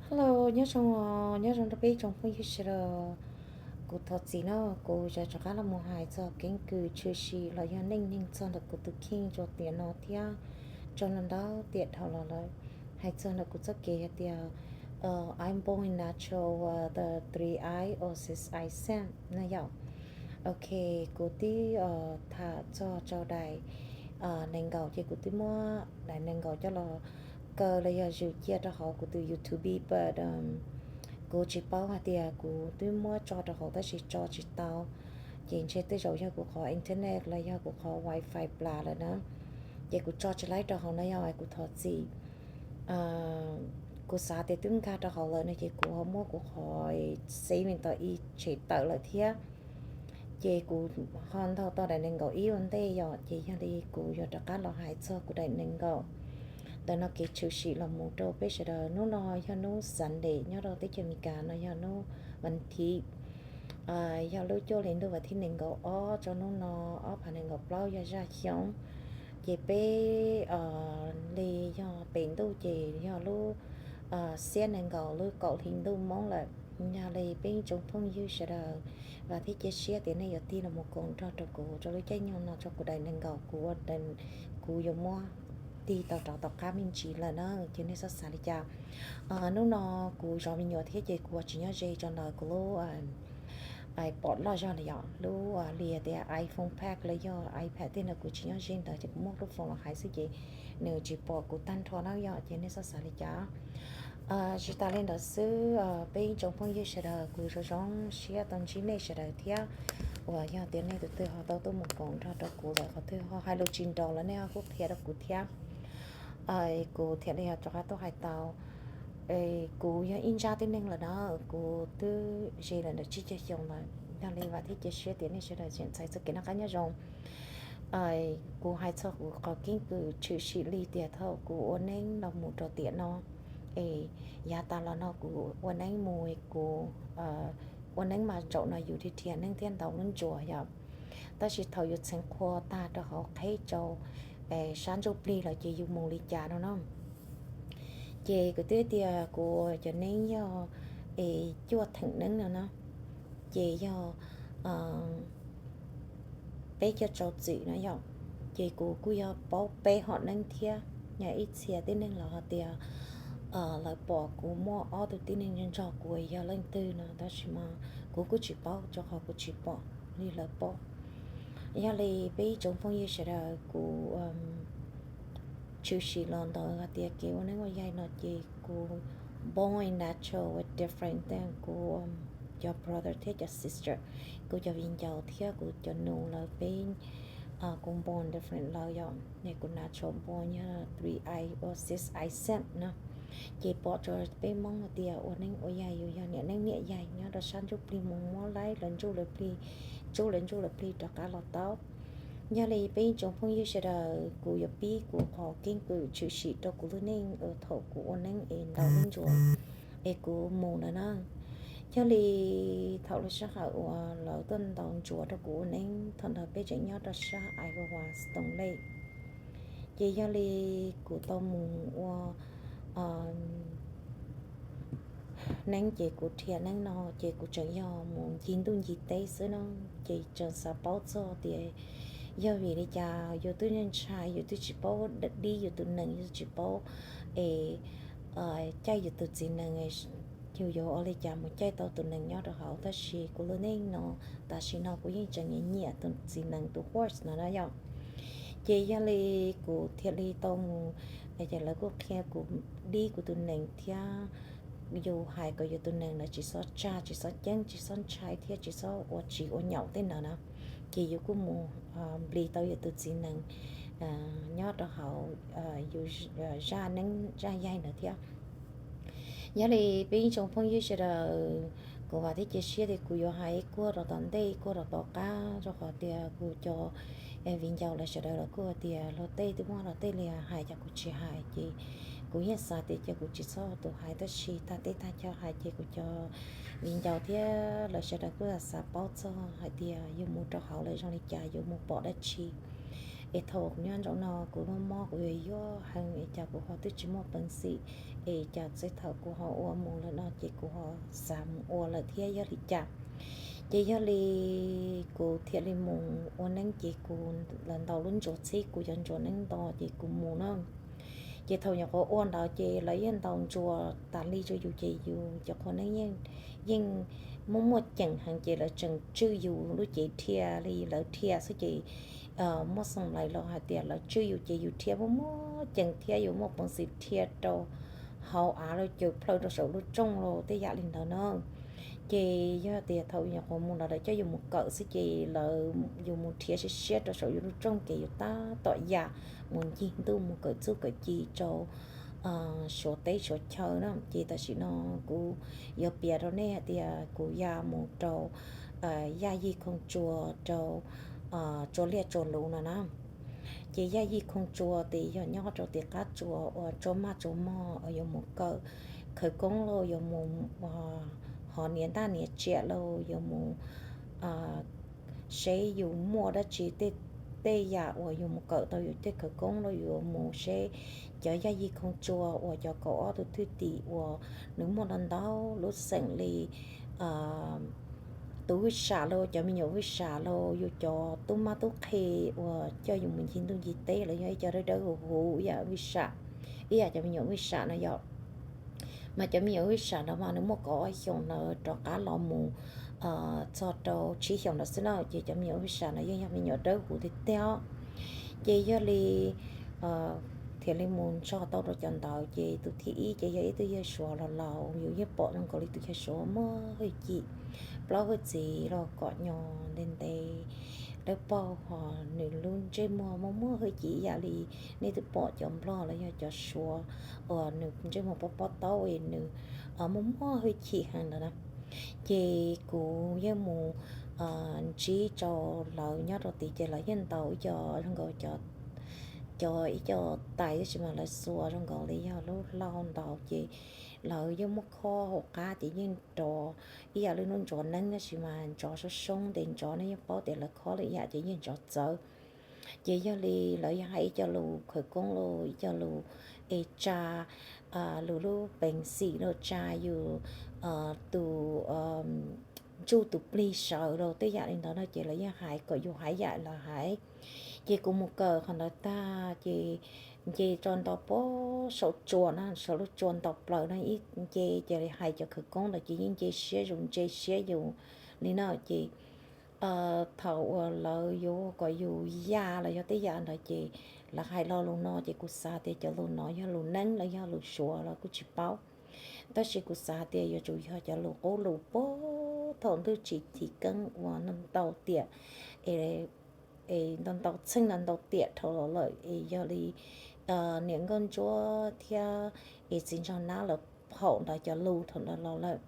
Hello, nyob zoo, nyob zoo rau peb tsoom phooj ywg sawv daws. Kuv thov txim no, kuv yuav rov qab los mus hais txog keeb kwm tshwm sim los yog neej neeg txog ntawm kuv tus kheej rau tiam no thiab rau ntau tiam dhau los lawm. Hais txog ntawm kuv txoj kev hais tias, uh, I'm born natural, uh, the three eye or six eye syndrome no yom. Ok, kuv twb, uh, tham txog rau daim, uh, nees nkaum ces kuv twb muab daim nees nkaum coj los kaw los yog zwm cia rau hauv kuv tus YouTube, but, um, kuv tsis paub hais tias kuv twb muab tso rau hauv tab sis tso tsis tau. Ces ntshe tej zaum yog kuv qhov internet los yog kuv qhov wifi plas lawm na. Ces kuv tso tsis laib rau hauv no yog kuv thov txim. Kuv xav tias twb nkag rau hauv lawm no ces kuv ho muab kuv qhov saving tau ib tshem tawm lawm thiab. Ces kuv ho ntaug tau daim nees nkaum ib ua ntej yom, ces yog li kuv yuav rov qab los hais txog kuv daim nees nkaum ntawm no kev tshwm sim los mus rau peb sawv daws. Hnub no yog hnub Sunday nyob rau teb chaws Amelikas no yog hnub vas thiv, yog lub cuaj hli ntuj vas thib nees nkaum ob rau hnub no ob phav nees nkaum plaub yog zaj xyoo. Ces peb li yog pem ntuj ces yog lub xiab nees nkaum lub kaum hli ntuj Hmoob lawm. Yog li peb tsoom phooj ywg sawv daws vam thiab cia siab tias nej yuav tig los mus koom nrog rau kuv rau lub caij nyoog no rau kuv daim nees nkaum kuv, kuv yuav muab tig tau rov tom qab me ntsis lawm na, ces nej txhob xav li cas. Hnub no kuv zov me nyuam thiab ces kuv tsis nyob ze rau ntawm kuv lub pom loj zog li yom, lub li tias iPhone pack los yog iPad tej no kuv tsis nyob ze ntawd ces kuv muab lub phone los hais xwb ces nws tsis pom kuv tag nrho na yom, ces nej txhob xav li cas. Tsis tas li ntawd xwb, peb tsoom phooj ywg sawv daws kuv zoo zoo siab tau ntsib nej sawv daws thiab uas yog tias nej tus twg ho tau tuaj mus koom nrog rau kuv lawm, qhov twg ho hais lus tsis nraus los nej ho kuj qhia rau kuv thiab. Kuv thiaj li rov qab tuaj hais tau. Kuv yog ib ntsab tib neeg lawm na, kuv twb ze lawm ntawm tsib caug xyoo lawm, yog li vam thiab cia siab tias nej sawv daws tseem txais txoj kev noj qab nyob zoo. Kuv hais txog kuv qhov keeb kwm tshwm sim li tias thaum kuv ua neeb los mus rau tiam no, es yav tas los no kuv ua neeb mus, kuv ua neeb mas zaum no yus dhia neeb thiab ntaus lub ntsuas yom. Tab sis thaum yus txheev qhua tag rau hauv qheb rau sab ntsuj plig lawm ces yus mus li cas no na. Ces kuv twb tias kuv ua cov neeb yog es cuaj theem neeb no na, ces yog peb caug rau txim no yom. Ces kuv kuj yog paub peb hom neeb thiab. Yog ib txhia tib neeg los hais tias lawv pom kuv muaj ob tug tib neeg nrog kuv yog leej twg no, tab sis mas kuv kuj tsis paub rau qhov kuv tsis pom li lawv pom. Yog li peb ib tsoom phooj ywg sawv daws, kuv tshwm sim los ntawd hais tias kev ua neeb ua yaig no ces kuv born natural with different than kuv cov brother thiab cov sister, kuv cov viv ncaus thiab kuv cov nus lawv peb, kuv born different lawv yom, es kuv natural born yog three eye or six eye syndrome na. Ces pom rau peb Hmoob hais tias ua neeb ua yaig yus yog niam neeb niam yaig nyob rau sab ntsuj plig mus muab laib lawv ntsuj lawv plig, ntsuj lawv ntsuj lawv plig rov qab los tau. Yog li peb tsoom phooj ywg sawv daws, kuv yuav pib kuv qhov keeb kwm tshwm sim rau kuv lub neej thaum kuv ua neeb es ntaus lub ntsuas es kuv mus lawm na. Yog li thaum lub sij hawm uas lawv tuaj ntaus ntsuas rau kuv ua neeb, thaum ntawd peb tseem nyob rau sab Iowa Stone Lake. Ces yog li kuv tau mus ua neeb ces kuv dhia neeb no ces kuv tseem yog mus ncig ntuj ncig teb xwb no, ces tseem xav paub txog tias yog vim li cas yus twb ntshai, yus twb tsis paub dib yus tus nees, yus twb tsis paub es caij yus tus txiv nees, yus yuav ua li cas mus caij tau tus nees nyob rau hauv. Tab sis kuv lub neej no tam sim no kuv yeej tseem nyiam nyiam tus txiv nees tus horse no na yom. Ces yog li kuv thiaj li tau mus, ces lawv kuj qhia kuv dib kuv tus nees thiab yus hais kom yus tus nees lawv tsis txhob tsag, tsis txhob ceeb, tsis txhob ntshai thiab tsis txhob ua tsiv ua nyaum tej ntawd na. Ces yus kuj mus nplis tau yus tus txiv nees nyob rau hauv yus zaj neeb zaj yaig ntawd thiab. Yog li peb ib tsoom phooj ywg sawv daws, kuv vam thiab cia siab tias kuv yuav hais ib kuag rau tom ntej ib kuag rau tom qab, rau qhov tias kuv cov viv ncaus lawv sawv daws los kuj hais tias luag tej twb muab luag tej li hais cas kuv tsis hais, ces kuv yeej xav tias cia kuv tsis txhob tus hais, tab sis tag teb tag chaw hais ces kuv cov viv ncaus thiab lawv sawv daws kuj xav paub txog hais tias yus mus rau hauv lawm zoo li cas, yus mus pom dab tsi. Es thaum kuv nyob nraum no kuv mob mob kuv yuag yuag heev es cas kuv ho twb tsis muaj peev xwm, es cas txij thaum kuv ho ua mus lawm no ces kuv ho xav mus ua lawm thiab yog li cas. Ces yog li kuv thiaj li mus ua neeb ces kuv, lawv ntaus lub ntsuas txhib kuv cov ntsuas neeb nto ces kuv mus na. Ces thaum nyuam qhuav ua ntawd ces lawv yeej ntaus ntsuas tas li rau yus ces yus cov qhua neeb yeej muaj muaj ceem heev ces lawv tseem tswj yus lub cev rhia li lawv rhia xwb ces muaj xoo lais los hais tias lawv tswj yus ces yus rhia muaj muaj ceem thiab yus muaj peev xwm rhia rau hauv av los caws plhaw rau saum lub rooj los tej yam li ntawd na. Ces yog tias thaum nyuam qhuav mus los lawv coj yus mus kawm xwb ces lawv, yus mus rhiav siab siab rau saum yus lub rooj ces yus tab tom ya mus ncig ntuj mus kawm txuj kawm ci rau suav teb suav chaw na. Ces tam sim no kuv yuav piav rau nej hais tias kuv ya mus rau Yaj Yij Khooj Tsua rau Tsua Liaj Tsua Luv no na. Ces Yaj Yij Khooj Tsua ces yog nyob rau tim qab tsua uas tsua maj tsua mog uas yuav mus kawm khawv koob los yuav mus hov niam ntaj niam tsiam los yuav mus seb yus muaj dab tsi, tej yam uas yus mus kawm tau yus tej khawv koob los yuav mus seb cov Yaj Yij Khooj Tsua uas cov kaum ob tug thwj tim uas nws muaj ntau ntau lub xeem li tus vij sam los cov me nyuam vij sam los yus cov tub mab tub qhe uas coj yus mus ncig ntuj ncig teb los yog ib co dawb dawb huv huv ib yam vij sam, ib yam cov me nyuam vij sam no yom. Mas cov me nyuam vij sam no mas nws muaj kaum ob xyoos ntawd rov qab los mus txog rau tsib xyoos ntawd xwb na. Ces cov me nyuam vij sam no yeej yog me nyuam dawb huv tiag tiag. Ces yog li thiaj li mus ntsog tau rau cov ntawd ces tus thib ib ces yog ib tug yawg suav los laus, yus yeej pom zoo nkaus li tus yawg suav muaj hwj chim, plaub hwj txiv los kom nyo ntev ntev, dawb paug ho nws lub ntsej muag muaj muaj hwj chim ib yam li nej twb pom cov nplog los yog cov suav uas nws ntsej muag pob pob taub es nws muaj muaj hwj chim heev ntawd na. Ces kuv yeej mus ntsib rau lawv nyob rau tid ces lawv yeej ntaus ib co zoo nkaus cov ib co tais tab sis mas lawv xuas zoo nkaus li yog lub hlau ntaus ces lawv yeej muab khob hauv qab ces yeej nrov ib yam li lub ntsov neeb tab sis mas ntsov soob soob ntev ntsov nej yeej paub tias lawv khob lwm yam ces yeej ntsov txawv. Ces yog li lawv yeej hais ib co lus khawv koob los ib co lus es tsa lus lub peev xwm los tsa yus tus ntsuj tus plig sawv los tej yam li ntawd no ces lawv yeej hais kom yus hais yam lawv hais. Ces kuv mus kawm qhov ntawd tag ces nce rau nto pob saum tsua na, saum lub tsua nto plaws no ib nce ces hais cov khawv koob ntawd ces yeej nce siab zus nce siab zus li na. Ces thaum uas lawv yuav kom yus ya los yog tej yam ntawd ces lawv hais lo lus no ces kuv xav tias cov lus no yog lus neeb los yog lus suav los kuj tsis paub. Tab sis kuv xav tias yuav tsum yog cov lus qub lus puag thaum ntuj tsim thim keeb uas ntau tiam es ntau ntau txheej no ntau tiam dhau los lawm es yog li niam nkauj ntsuab thiab es txiv nraug nab lawv phaum ntawd cov lus thaum ntawd los lawm.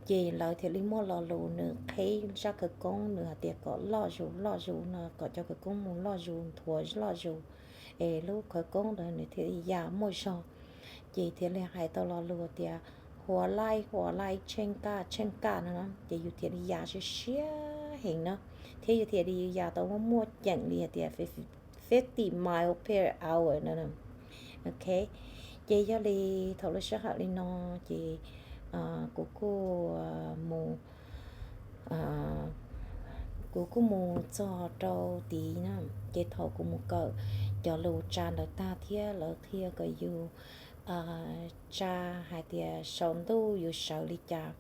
Ces lawv thiaj li muaj lo lus nws qheb zaj khawv koob nws hais tias kom loj zus loj zus no kom cov khawv koob mus loj zus nthuav loj zus es lub khawv koob ntawd nws thiaj li ya muaj zog. Ces thiaj li hais tau lo lus tias hua laij hua laij tsheej kaj tsheej kaj no na ces yus thiaj li ya siab siab heev na, thiab yus thiaj li ya tau muaj muaj ceem li hais tias fifty mile per hour no. Ok, ces yog li thaum lub sij hawm li no ces kuv kuj mus kuv kuj mus txog rau tid na. Ces thaum kuv mus kawm cov lus tsa ntawd tag thiab lawv qhia kom yus tsa hais tias saum ntuj yus sawv li cas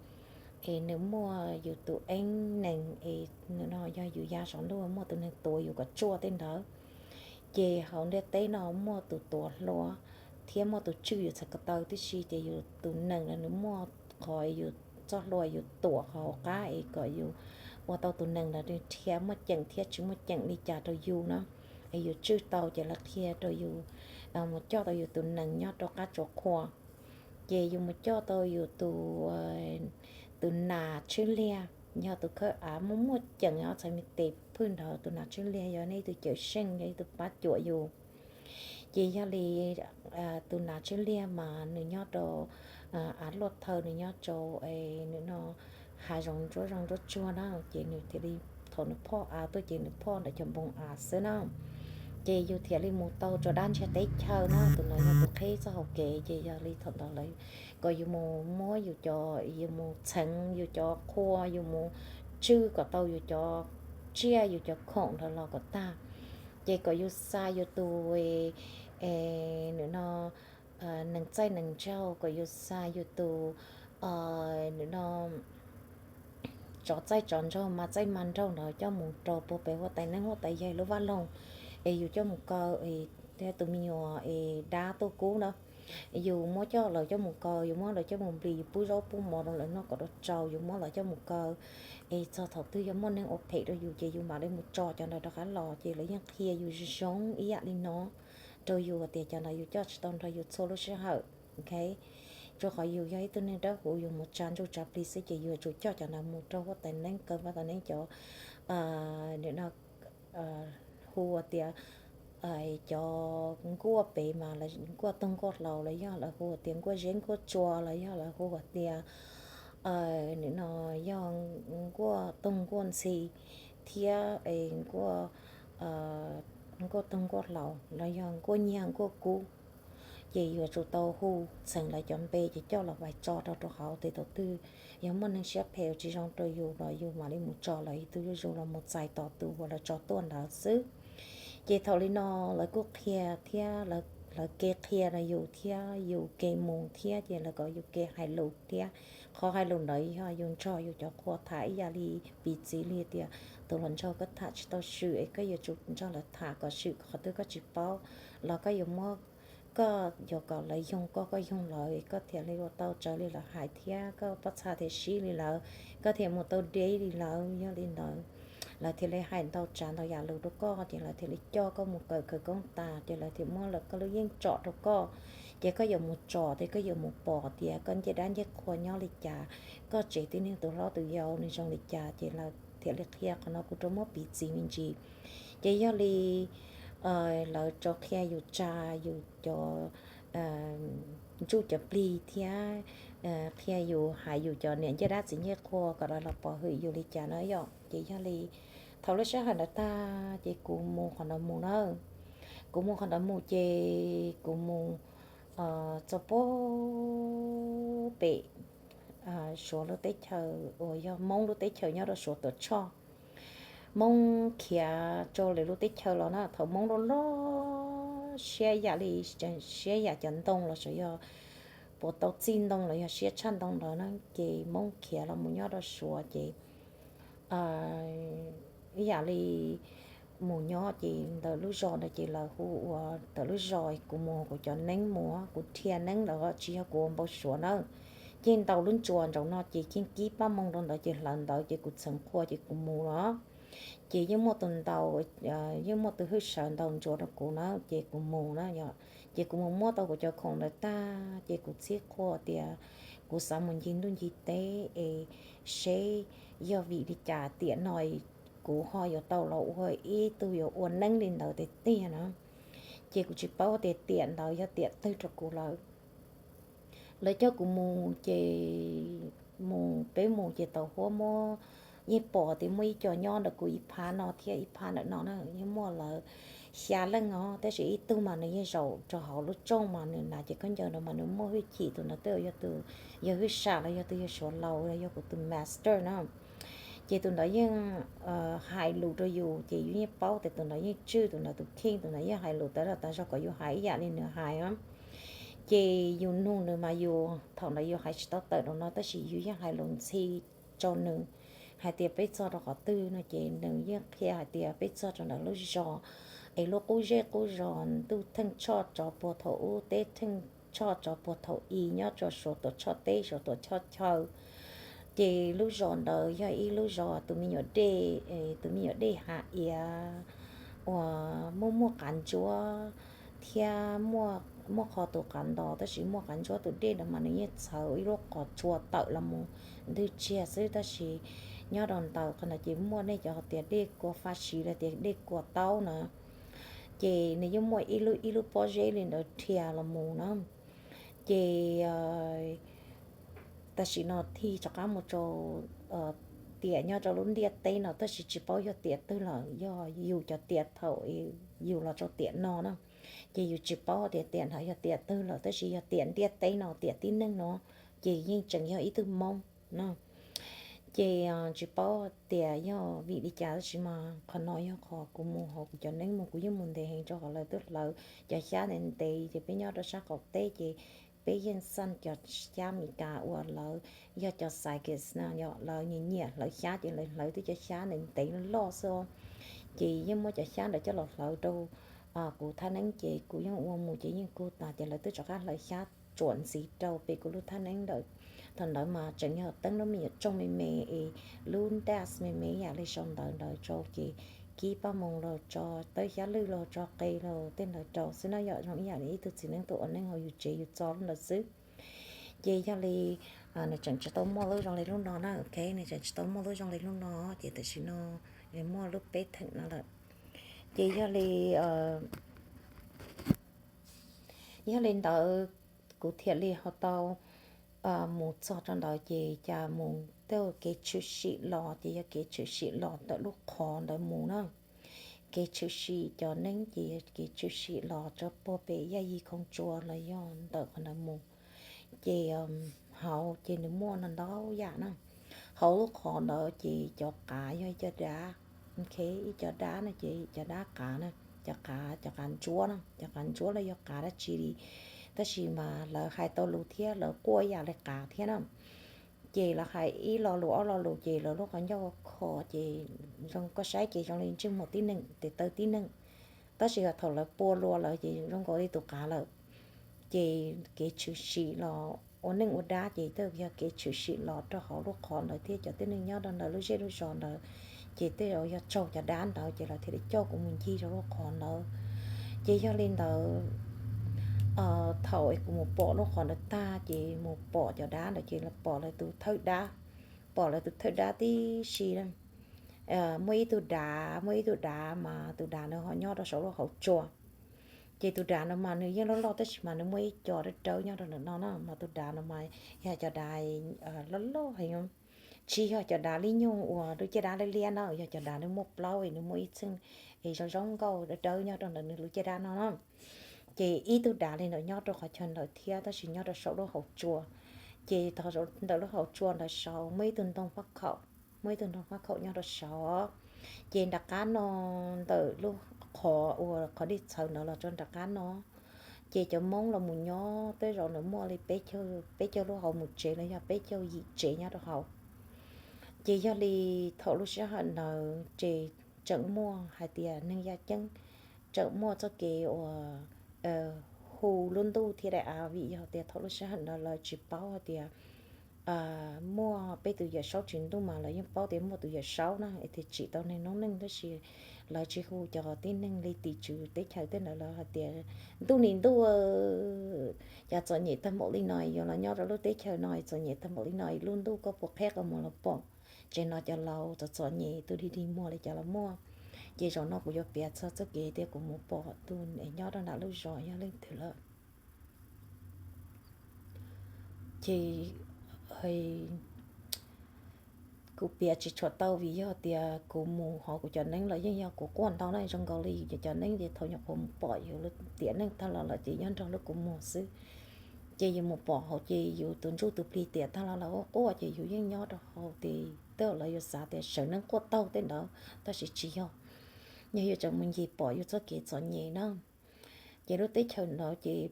es nws muaj yus tus eeb nees es nws no yog yus ya saum ntuj muaj tus neeg tuav yus kom tsuaj tej ntawd. Ces hauv ntiaj teb no muaj tus tuav hluas thiab muaj tus tswj yus txhais ko taw tib si ces yus tus nees los nws muaj qhov yus txoj hlua yus tuam qhov hauv qab es kom yus ua tau tus nees los nws thiaj muaj ceem thiab tsis muaj ceem li cas rau yus na. Es yus tswj tau ces lawv qhia rau yus mus coj tau yus tus nees nyob rau qab tsuas qhua. Ces yus mus coj tau yus tus, tus nas tswb liag, yog tus khawb av muaj muaj ceem ob txhais me tes phwj nrad tus nas tswb liag yog nej ib tug cawm seej yog ib tug pab cuam yus. Ces yog li tus nas tswb liag mas nws nyob rau av luaj thaw nws nyob rau nws no hav zoov ntsuab zoov ntsuab tsuag na ces nws thiaj li thaum nws phoj av tuaj ces nws phoj ntawm cov npoo av xwb na. Ces yus thiaj li mus tau rau dab ntsiag teb chaws na. Tus no yog tus qhib txoj hauv kev, ces yog li thaum ntawd lawv kom yus mus muab yus cov, yus mus txheev yus cov qhua, yus mus tswj kom tau yus cov tsiaj yus cov khoom ntawd los kom tag. Ces kom yus xa yus tus, nws no, nees txaij nees nraug, kom yus xa yus tus, nws no, tsov txaij tsov nraug, mas txaij mas nraug ntawd coj mus rau puag pem huab tais neeb huab tais yaig lub vaj loog, es yus coj mus kaw, thiab tus me nyuam es dab tuaj kub na, yus muab coj, lawv coj mus kaw, yus muab lawv coj mus nplis, yus pub zaub pub mov rau lawv noj kom rau tsau, yus muab lawv coj mus kaw, es txog thaum twg yog muaj neeg ua phem rau yus ces yus mam li mus tso cov ntawd rov qab los. Ces lawv yeej qhia yus zoo ib yam li no rau yus tias cov ntawd yus coj tsis tau nrog yus txhua lub sij hawm, ok. Rau qhov yus yog ib tug neeg dawb huv, yus mus tsa ntsuj tsa plig xwb, ces yus yuav tsum coj cov ntawd mus rau huab tais neeb, kaw huab tais neeb cov, nws no, hu ua tias, cov nkuaj pem mas lawv nkuaj toog nkuaj hlau, los yog lawv hu ua tias nkuaj zeb nkuaj tsua, los yog lawv hu ua tias, nws no, yog nkuaj toog nkuaj ntxhi, thiab nkuaj toog nkuaj hlau, los yog nkuaj nyiag nkuaj kub. Ces yuav tsum tau hu txheev lawv cov npe ces coj los vais tso rau rau hauv, tes thaum twg yog muaj neeg siab phem tsis zoo rau yus los yus mam li mus tso lawv ib tug zuj zus los mus txais tos tus uas lawv tso tuaj ntawd xwb. Ces thaum li no lawv kuj qhia thiab, lawv ke qhia rau yus thiab yus ke mus thiab, ces lawv kom yus ke hais lus thiab. Qhov hais lus ntawd yog yus nrog yus cov qhua tham ib yam li piv txwv li tias tus hluas nraug koj tham tsis tau swm es koj yuav tsum nrog lawv tham kom swm, qhov twg koj tsis paub los koj yuav muab, koj yuav kom lawv yoog koj, koj yoog lawv, koj thiaj li ua tau raws li lawv hais thiab koj pab txha thiaj sib li lawv, koj thiaj mus tau deb li lawv. Yog li ntawd lawv thiaj li hais ntau tsav ntau yam lus rau koj, ces lawv thiaj li coj koj mus kawm khawv koob tas, ces lawv thiaj muab lawv koj lub yeej tsom rau koj. Ces koj yuav mus tsom, ces koj yuav mus pom tias koj ncej dab ncej qhua nyob li cas, koj tsev tib neeg tus hlob tus yau nws zoo li cas, ces lawv thiaj li qhia qhov no kuv rov muab piv txwv me ntsis. Ces yog li lawv rov qhia yus tsa yus cov ntsuj cov plig thiab qhia yus hais yus cov niam ncej dab txiv ncej qhua kom lawv los pov hwm yus li cas na yom. Ces yog li thaum lub sij hawm ntawd tag ces kuv mus qhov ntawd mus na. Kuv mus qhov ntawd mus ces kuv mus txog puag pem Suav lub teb chaws uas yog Hmoob lub teb chaws nyob rau Suav Tuam Tshoj. Hmoob khiav rau lwm lub teb chaws los na, thaum Hmoob loj loj siab yam li, siab yam cov ntoo los sav yog puas tau txij ntoo los yog siab tshaj ntoo ntawd na, ces Hmoob khiav los mus nyob rau Suav ces ib yam li mus nyob ces ntawm lub zos ntawd ces lawv hu ua ntawm lub zos, kuv mus kuv cov neeb mus, kuv dhia neeb lawm tsis yog kuv ua npau suav na. Yeej ntaus lub ntsuas ntsaum no ces yeej kib pab moo rau ntawd ces hlawv ntawd ces kuv txheev qhua ces kuv mus los. Ces yeej muaj tus ntaus, yeej muaj tus hwj sawv ntaus ntsuas rau kuv na ces kuv mus na yom. Ces kuv mus muab tau kuv cov khoom ntawd tag ces kuv txib qhua tias kuv xav mus ncig ntuj ncig teb es seb yog vim li cas tiam no kuv ho yuav tau los ua ib tug yuav ua neeb li ntawd tiag tiag na. Ces kuv tsis paub tias tiam ntawd yog tiam twg rau kuv lawm. Lawv coj kuv mus ces mus, peb mus ces tau huab muab, yeej pom tias muaj ib co nyob ntawm kuv ib phab no thiab ib phab ntawm no na, yeej muaj lawv xya leej os, tab sis ib tug mas nws yeej zaum rau hauv lub rooj mas nws hnav cev khaub ncaws no mas nws muaj hwj chim, tus ntawd twb yog tus, yog hwj sam los yog tus yawg Suav laus los yog kuv tus master na. Ces tus ntawd yeej hais lus rau yus ces yus yeej paub tias tus ntawd yeej tswj tus ntawd tus kheej, tus ntawd yeej hais lus tas zog tas zog kom yus hais ib yam li nws hais. Ces yus nug nws mas yus thaum ntawd yus hais tsis tau tawm rau no tab sis yus yeej hais lus ntxhi rau nws hais tias peb txog rau qhov twg no ces nws yeej qhia hais tias peb txog rau ntawm lub zos, es lub qub zej qub zos ntuj theej tshoj tsov puag thaum ub, teb theej tshoj tsov puag thaum i, nyob rau Suav Tuam Tshoj teb Suav Tuam Tshoj chaw. Ces lub zos ntawd yog ib lub zos tus me nyuam dej, tus me nyuam dej hav iav uas muaj muaj qav ntsuab thiab muaj qho tus qav ntos, tab sis muaj qav ntsuab tus dej ntawd mas nws yeej txhawv ib lub qhov tsua tawm los mus ntwg tsiag xwb, tab sis nyob rau ntawm qhov ntawd ces muaj nej cov hais tias dej kua fab siv los tias dej kua taub na. Ces nws yeej muaj ib lub ib lub pob zeb li ntawd dhia los mus na. Ces tam sim no tig rov qab mus rau tiam nyob rau lub ntiaj teb no, tab sis tsis paub yog tiam twg lawm, yog yus cov tiam thaum yus los rau tiam no na. Ces yus tsis paub tias tiam no yog tiam twg lawm, tab sis yog tiam ntiaj teb no, tiam tib neeg no, ces yeej tseem yog ib tug Hmoob na. Ces tsis paub tias yog vim li cas, tab sis mas qhov no yog qhov kuv mus hauv kuv cov neeb mus, kuv yeej mus ntev heev rau qhov lawv twb hlawv cov xyab ntev ntev, ces peb nyob rau sab qaum teb ces peb yeej xaj cov xyab Meskas uas lawv yog cov Zygotes na, yog lawv nyiam nyiam hlawv xyab ces lawv hlawv twb cov xyab ntev ntev loj xwb. Ces yeej muab cov xyab ntawd coj los hlawv rau kuv thaj neeb, ces kuv yeej ua mus ces yeej kub tas, ces lawv twb rov qab hlawv xyab tsuam ntxiv rau pem kuv lub thaj neeb ntawd. Thaum ntawd mas tseem yog teeb lub me nyuam tsooj me me es lub desk me me ib yam li sau ntawv ntawd rau, ces kib paj moos los tso, tawb xyab lwj los tso, qe los tej ntawd rau xwb na, yom, zoo ib yam li ib tug txiv neeb tuaj ua neej hauv yus tsev yus txo lub ntawd xwb. Ces yog li nws tseem tsis tau muaj lub zoo li lub no na, ok, nws tseem tsis tau muaj lub zoo li lub no, ces tam sim no nws muaj lub peb theem no lawm. Ces yog li, yog li ntawd kuv thiaj li ho tau mus txog rau ntawd, ces cas mus tej kev tshwm sim los, ces yog kev tshwm sim los ntawm lub qhov ntawd mus na. Kev tshwm sim cov neeb ces yog kev tshwm sim los rau puag pem Yaj Yig Khoom Tsua los yog ntawm qhov ntawd mus. Ces hauv ces nws muaj no ntau yam na. Hauv lub qhov ntawd ces cov qav yog ib co dab, ok, ib co dab no ces cov dab qav na, cov qav, cov qav ntsuab na, cov qav ntsuab los yog qav dab tsi li, tab sis mas lawv hais tau lus thiab lawv quaj ib yam li qav thiab na. Ces lawv hais ib lo lus ob lo lus ces lawv lub qhov ncauj kho ces zoo, koj saib ces zoo li ntsej muag tib neeg, tes taw tib neeg, tab sis thaum lawv pua lua lawm ces zoo nkaus li tus qav lawm. Ces kev tshwm sim los ua neej ua dab ces twb yog kev tshwm sim los rau hauv lub qhov ntawd thiab cov tib neeg nyob rau ntawm lub zej lub zos ntawd, ces tej zaum yog tsaug cov dab ntawd ces lawv thiaj li coj kuv mus ncig rau lub qhov ntawd. Ces yog li ntawd, thaum kuv mus pom lub qhov ntawd tag ces mus pom cov dab ntawd ces pom lawv tus thawj dab, pom lawv tus thawj dab tib si na. Muaj ib tug dav, muaj ib tug dav mas tus dav ntawd ho nyob rau saum lub hauv tsua. Ces tus dav no mas nws yeej loj loj tab sis mas nws muaj ib co dawb dawb nyob rau ntawm no na, mas tus dav no mas yog cov dav loj loj heev, tsis yog cov dav lib nyug uas lub caj dab liab liab na, yog cov dav nws muaj plaub es nws muaj ib txheej es zoo zoo nkauj dawb dawb nyob rau ntawm nws lub caj dab no na. Ces ib tug dav li ntawd nyob rau qhov chaw ntawd thiab tab sis nyob rau saum lub hauv tsua. Ces ntawm lub hauv tsua ntawd saud muaj ib tug ntoo faj khaum, muaj ib tug ntoo faj khaum nyob rau saud. Ces nram qab no ntawm lub qhov uas qhov dej txhawv ntawd los rau nram qab no, ces cov Hmoob los mus nyob tej zaum nws muaj li peb caug, peb caug lub hauv mus tsev los yog peb caug yim tsev nyob rau hauv. Ces yog li thaum lub sij hawm ntawd ces tseem muaj hais tias neeg yaj ceeb, tseem muaj txoj kev uas hu lub ntuj thiab daim av, vim yog tias thaum lub sij hawm ntawd lawv tsis paub hais tias muaj peb tus yawm saub tsim ntuj, mas lawv yeej paub tias muaj tus yawm saub na es thiaj tsim tau neeg noob neej, tab sis lawv tsis hu cov tib neeg li tim tswv teb chaws tej ntawd, lawv hais tias ntuj nim ntuj, cas txom nyem tag npaum li no, yog los nyob rau lub teb chaws no txom nyem tag npaum li no, lub ntuj koj puas qheb qhov muag los pom, tsev no cov laus txom txom nyem, tus dig dig muag li cas los muaj. Ces zaum no kuv yuav piav txog txoj kev tias kuv mus pom tus nyob rau nram lub zos yog leej twg lawm. Ces kuv piav tsis tshua tau vim yog tias kuv mus hauv kuv cov neeb los yeej yog kuv quaj ntau na, zoo nkaus li yus cov cov neeb ces thaum nyuam qhuav mus pom yus lub tiam neej tag los lawm ces nyob nrog lub kua muag xwb. Ces yus mus pom hauv ces yus tus ntsuj tus plig tiam tag los lawm quaj quaj ces yus yeej nyob rau hauv ces tej zaum lawv yuav xav tias sawv neeb quaj taug tej ntawd, tab sis tsis yog. Yog yus tseem mus ncig pom yus txoj kev txom nyem na. Ces lub teb chaws ntawd ces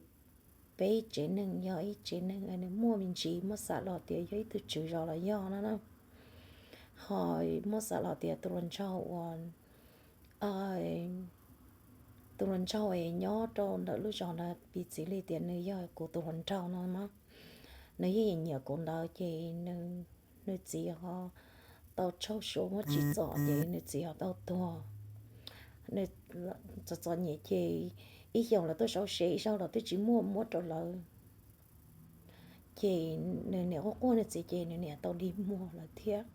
peb tsev neeg yog ib tsev neeg nws muaj me ntsis muab xam los tias yog ib tug tswv zos los yog no na. Ho muab xam los tias tus hluas nraug uas, tus hluas nraug es nyob rau ntawm lub zos ntawd piv txwv li tias nws yog kuv tus hluas nraug no mas, nws yeej nyiam nyiam kuv ntawd ces nws txiv ho tau tshaub xyuas muab tsim txom ces nws txiv ho tau tuag. Nws txom txom nyem ces ib xyoos los tuaj sau se, ib zaug los twb tsis muaj muab rau lawv. Ces nws niam quaj quaj nws txiv ces nws niam tau dig muag lawm thiab.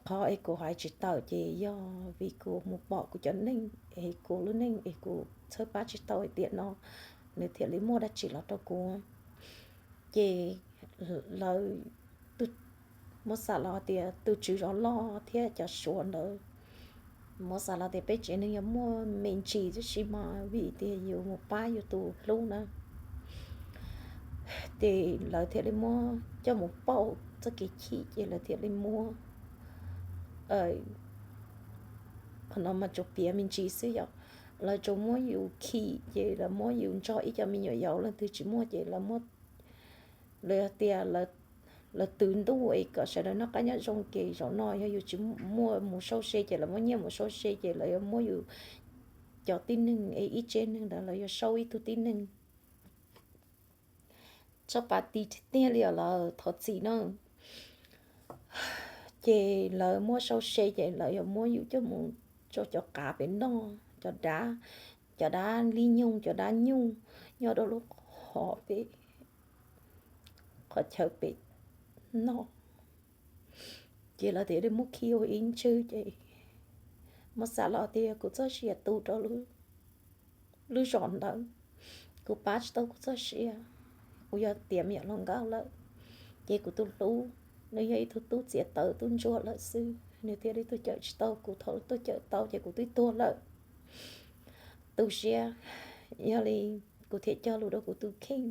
Qhov es kuv hais tsis tawm ces yog vim kuv mus pom kuv cov neeg es kuv lub neej es kuv txhawb pab tsis tau hais tias no nws thiaj li muaj dab tsi los rau kuv. Ces lawv, tus, muab xav los tias tus tswv zov loj thiab cov suav ntawd, muab xav los tias peb tsev neeg yuav muaj me ntsis tib si mas vim tias yus mus pab yus tus hlub na. Ces lawv thiaj li muab coj mus pauj txoj kev chim ces lawv thiaj li muab, qhov no mas tsuas piav me ntsis xwb yom. Lawv tsuas muab yus khi ces lawv muab yus nrog ib co me nyuam yaus leej twg tsis muaj ces lawv muab, lawv tias lawv twv ntuj es kom sawv daws noj qab nyob zoo ces zaum no yog yus tsis muaj mus sau se ces lawv muab nyiaj mus sau se ces lawv yuav muab yus cov tib neeg es ib tsev neeg ntawd lawv yuav sau ib tug tib neeg. Tsob pav ti tiag li os, lawv thov txim na. Ces lawv muab sau se ces lawv yuav muab yus coj mus rau cov qav pem noj, cov dab, cov dab li nyoog, cov dab nyuj nyob rau lub qhov pem, qhov chaw pem noj. Ces lawv thiaj li muab khi ua ib ntswg ces muab xav los tias kuv txoj sia tu rau lub zos ntawd, kuv pab tsis tau kuv txoj sia, kuv yog tias me nyuam hluas nkauj lawm. Ces kuv tus hlub, nws yog ib tug tub txiav taws tub ntsuag lawm xwb, nws thiaj li tuaj cawm tsis tau kuv, thaum tuaj cawm tau ces kuv twb tuag lawm. Tu siab, yog li kuv thiaj cog lus rau kuv tus kheej.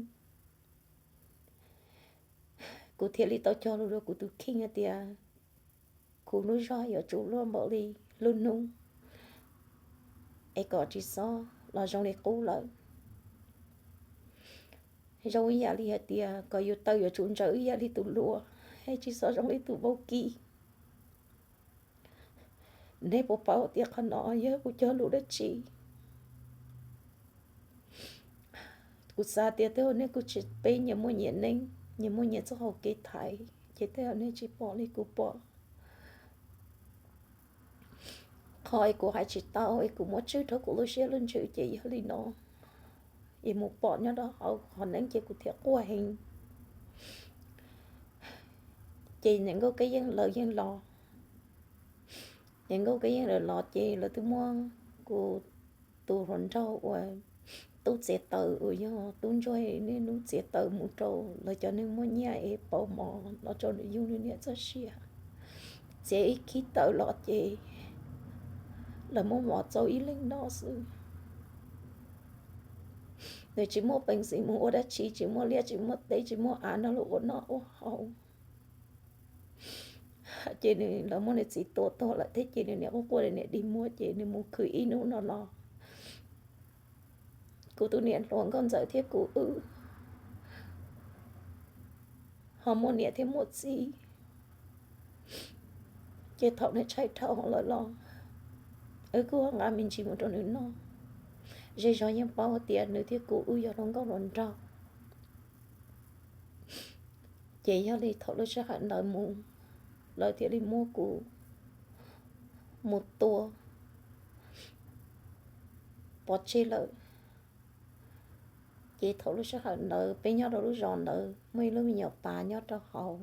Kuv thiaj li tau cog lus rau kuv tus kheej hais tias kuv lub zog yuav tsum luaj npaum li lub hnub, es kom tsis xob los zoo li qub lawm. Zoo ib yam li hais tias kom yus taw yuav tsum ntsaws ib yam li tus luas, es tsis xob zoo li tus vaub kib. Nej puas paub tias qhov no yog kuv cog lus dab tsi? Kuv xav tias tej zaum nej kuj tsis, peb nyias muaj nyias neej, nyias muaj nyias txoj hau kev thaiv, ces tej zaum nej tsis pom li kuv pom. Qhov es kuv hais tsis tau es kuv muab tswj rau kuv lub siab lub ntsws ces yog li no, es mus pom nyob rau hauv qhov neeb ces kuv thiaj quaj heev. Ces niam nkauj Kab Yeej lawv yeej los, niam nkauj Kab Yeej lawv los ces lawv twb muab kuv tus hluas nraug uas tub txiav taws uas yog tub ntsuag niaj hnub txiav taws mus rau lawv cov neeg muaj nyiaj es pauv mov los rau nws yug nws niam txoj sia. Txiav ib khib taws los ces lawv muab mov txaus ib leeg noj xwb. Nws tsis muaj peev xwm mus ua dab tsi, tsis muaj liaj tsis muaj teb, tsis muaj av nrog luag ua noj ua haus. Ces nws, lawv muab nws txiv tua tuag lawm thiab ces nws niam quaj quaj, nws niam dig muag ces nws mus khwv ib hnub no los. Kuv tus niam hluas nkauj ntxawm thiab kuv wb ho muaj niam thiab muaj txiv. Ces thaum nws tshaib dhau lawm los wb kuj nqa me ntsis mus rau nws noj. Zej zog yeej paub tias nws thiab kuv wb yog hluas nkauj hluas nraug. Ces yog li thaum lub sij hawm ntawd mus, lawv thiaj li muab kuv mus tua pov tseg lawm. Ces thaum lub sij hawm ntawd peb nyob rau lub zos ntawd muaj ib lub me nyuam pas nyob rau hauv.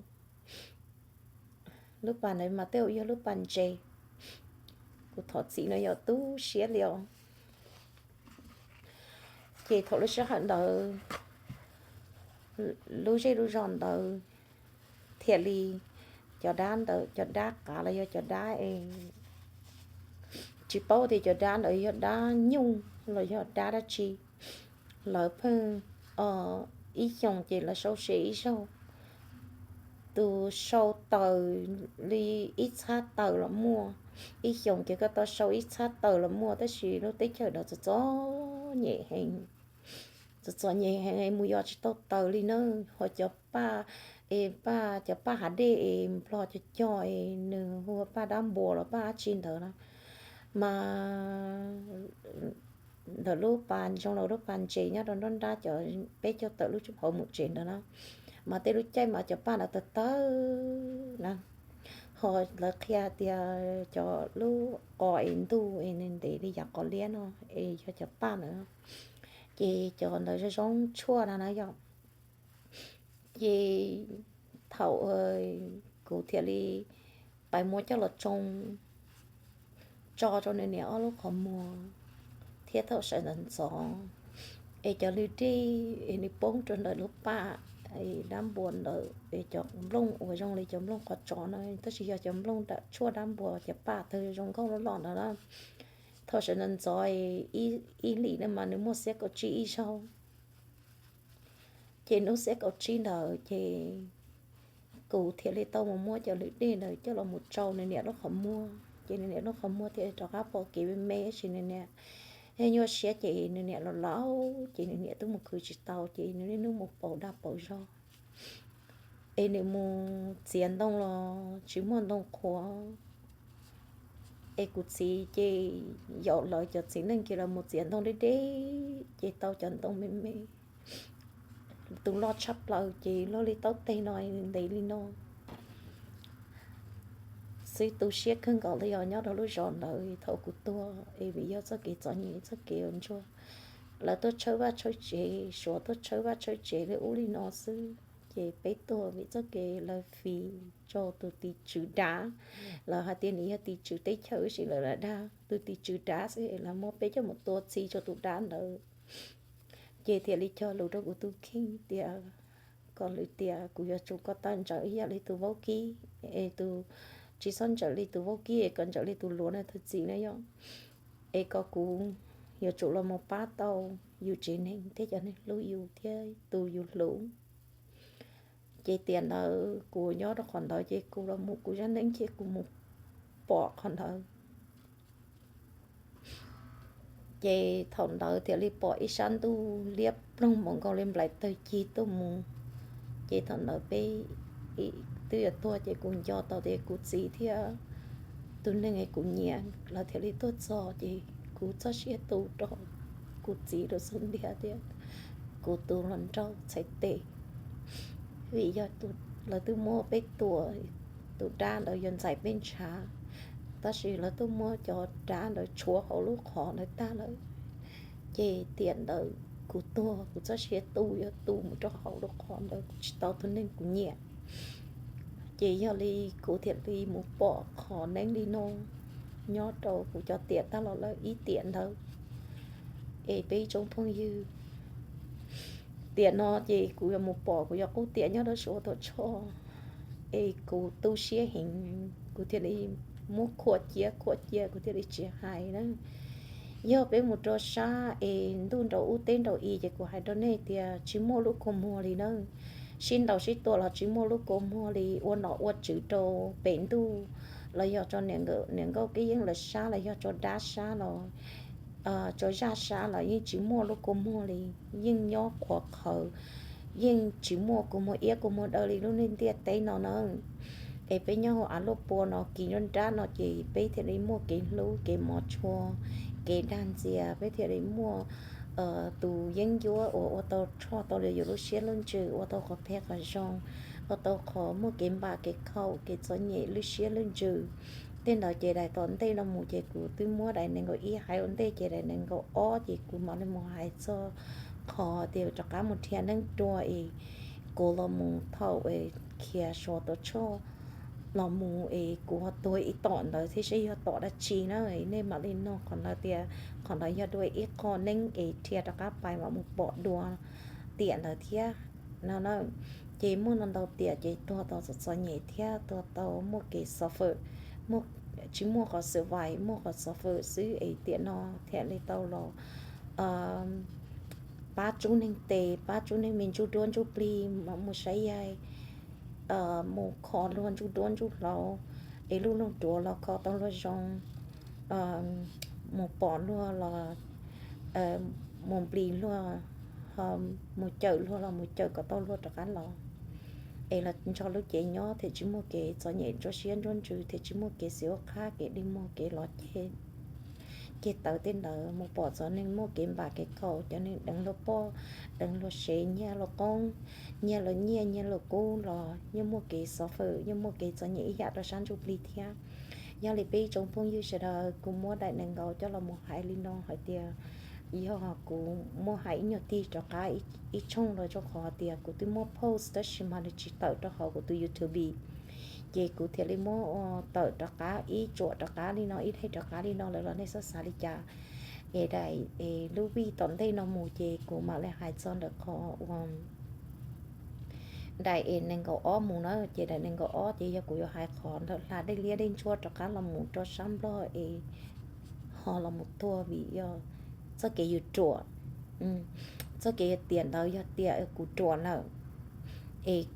Lub pas ntawd mas tej zaum yog lub pas ntses. Kuv thov txim no yog tu siab li os. Ces thaum lub sij hawm ntawd lub zej lub zos ntawd thiaj li, cov dab ntawd, cov dab qav los yog cov dab es tsis paub tias cov dab ntawd yog dab nyuj los yog dab dab tsi, lawv pheej ib xyoos ces lawv sau se ib zaug, tus sau taws li ib txhab taws los muaj, ib xyoos ces koj tau sau ib txhab taws los muaj, tab sis lub teb chaws ntawd txom txom nyem heev, txom txom nyem heev es mus yos tsis tau taws li na. Ho cov paj, es paj, cov paj hav dej es nplog cog cog es nws hu ua paj dab npua los paj dab tsi ntawd na, mas ntawm lub pas zoo li lub pas ntses nyob rau nruab nrab cov peb caug tawm lub hauv mus tsev ntawd na, mas tej lub caij mas cov paj ntawd tawg tawg na. Ho lawv qhia tias cov lub qos es ntuj es nws ntev li yav qos liab no es yog cov paj ntawd, ces cov ntawd zoo zoo tshuaj na na yom. Ces thaum kuv thiaj li pais muab coj los tsoo tso rau nws niam ob lub qhov muag, thiab thaum sawv ntxov ntxov es cov lwg dej es nws poob rau ntawm lub paj, dab npua ntawm cov nplooj uas zoo li cov nplooj qhov tsov no, tab sis yog cov nplooj nram tshuaj dab npua cov paj tawg zoo nkauj loj loj ntawd na. Thaum sawv ntxov ntxov ib hlis no mas nws muaj xiab kaum tsib ib zaug. Ces hnub xiab kaum tsib ntawd ces kuv thiaj li tau mus muab cov lwm dej ntawd coj los mus tsau nws niam lub qhov muag, ces nws niam lub qhov muag thiaj rov qab pom kev me me, tab sis nws niam nyuaj siab ces nws niam los laus ces nws niam twb mus khwv tsis tau ces nws niaj hnub mus pauv dag pauv zog. Es nws mus txiav ntoo los tsis muaj ntoo qhuav. Es kuv txiv ces yaum lawv cov txiv neej kiag los mus txiav ntoo deb deb ces tau cov ntoo me me, tus loj tshaj plaws ces loj li taub teg no, ntev li no xwb. Tu siab kawg nkaus li os nyob rau lub zos ntawd thaum kuv tuag es vim yog txoj kev txom nyem txoj kev ntsuag. Lawv tuaj tshawb vaj tshawb tsev, Suav tuaj tshawb vaj tshawb tsev li ub li no xwb. Ces peb tuag vim txoj kev lawv fiv rau tus tim tswv dav, lawv hais tias nws yog tim tswv teb chaws tab sis lawv lam dag tus tim tswv dav xwb, lawv muab peb coj mus tua txi rau tus dav ntawd. Ces thiaj li cog lus rau kuv tus kheej tias kom lwm tiam kuv yuav tsum kom tawm ntawm ib yam li tus vaub kib, es tus, tsis txhob ntawm li tus vaub kib es kom ntawm li tus luav no tus txiv na yom. Es kom kuv yuav tsum los mus pab tau yus tsev neeg thiab cov neeg hlub yus thiab tus yus hlub. Ces tiam ntawd kuv nyob rau qhov ntawd ces kuv los mus kuv zaj neeb ces kuv mus pom qhov ntawd. Ces thaum ntawd thiaj li pom ib sab ntuj liab ploog npaum nkaus li nplaim tawg cig tuaj mus. Ces thaum ntawd peb twb yuav tuag ces kuv nco tau tias kuv txiv thiab tus neeg es kuv nyiam lawv thiaj li tuaj txog ces kuv txoj sia tu rau kuv txiv rau xub ntiag thiab kuv tus hluas nraug txhais tes, vim yog lawv twb muab peb tua, tus dab ntawd yuav ntxais peb ntshav, tab sis lawv twb muab cov dab ntawd tshuav hauv lub qhov ntawd tag lawm. Ces tiam ntawd kuv tuag kuv txoj sia tu yuav tu mus rau hauv lub qhov ntawd kuv tsis tau tus neeg kuv nyiam. Ces yog li kuv thiaj li mus pom qhov neeb li no nyob rau kuv cov tiam tag los lawm ib tiam ntawd. Es peb ib tsoom phooj ywg, tiam no ces kuv yuav mus pom kuv cov qub tiam nyob rau Suav Tuam Tshoj, es kuv tu siab heev, kuv thiaj li muab khuam cia khuam cia kuv thiaj li tsis hais na. Yog peb mus rau sab es ntuj nraum ub teb nraum i ces kuv hais rau nej tias tsis muaj lub kua muag li na. Sib ntaus sib tua los tsis muaj lub kua muag li, ua nom ua tswv rau pem ntuj los yog rau niam nkauj kib yeeb lawv sab los yog rau dab sab los rau zaj sab los yeej tsis muaj lub kua muag li, yeej nyob qhuav qhawv, yeej tsis muaj kua muag iab kua muag daw li lub neej ntiaj teb no na. Es peb nyob hauv av luaj pua no kis nruab nrab no ces peb thiaj li muaj kev hlub kev mov tshua, kev dag ntxias, peb thiaj li muaj tus yeeb ncuab uas ua tau rhoj tau li yus lub siab lub ntsws, ua tau qhov phem qhov zoo, ua tau qhov muaj kev npam kev khaum kev txom nyem lub siab lub ntsws. Tej ntawd ces daim tom ntej no mus ces kuv twb muab daim nees nkaum ib hais ua ntej ces daim nees nkaum ob ces kuv mam li mus hais txog qhov tias rov qab mus dhia neeb dua es kuv los mus thaum es khiav Suav Tuam Tshoj los mus es kuv ho tuag ib tom ntawd thiab seb yog tom dab tsi na. Nej mam li nug qhov ntawd tias qhov ntawd yog dua ib qho neeb es dhia rov qab pais mam mus pom dua tiam ntawd thiab no na. Ces muaj ntau ntau tiam ces tuag tau txom txom nyem thiab tuag tau muaj kev xov fawm, tsis muaj qhov survive, muaj qhov xov fawm xwb es tiam no thiaj li tau los pab tsub neeg tes, pab tsub neeg me ntsuj duab ntsuj plig, mus saib yaig, mus kho luag ntsuj duab ntsuj hlauv, es luj luag duav los kho tau luag zoo, mus pom luag los mus nplis luag, mus cawm luag los mus cawm kom tau luag rov qab los. Es los nrog lub cev nyob thiaj tsis muaj kev txom nyem ntsuab siab ntsuab ntsws, thiaj tsis muaj kev xim ua qhab, kev dig muag, kev los ceg tawv tej ntawd. Mus pom txog neeg muaj kev npam kev khaum, cov neeg deev luag poj, deev luag sev, nyiag luag qoob, nyiag luag nyiaj nyiag luag kub los yeej muaj kev xov fawm, yeej muaj kev txom nyem ib yam rau sab ntsuj plig thiab. Yog li peb ib tsoom phooj ywg sawv daws, kuv muab daim nees nkaum coj los mus hais li no hais tias yog kuv muab hais ib nyuag tig rov qab ib tshooj los rau qhov tias kuv twb muab post tab sis mas nws tsis tawm rau hauv kuv tus YouTube, ces kuv thiaj li muab tawm rov qab ib tsuam rov qab li no, ib daim rov qab li no lawm los nej txhob xav li cas. Es daim, es lub vij tom ntej no mus ces kuv mam li hais txog ntawm qhov uas daim es nees nkaum ob mus na, ces daim nees nkaum ob ces yog kuv yuav hais qhov ntawm hla dej liab dej ntsuab rov qab los mus rau sab Nplog es ho los mus tuag vim yog txoj kev yus ruam. Txoj kev tiam ntawd yog tiam kuv ruam lawm es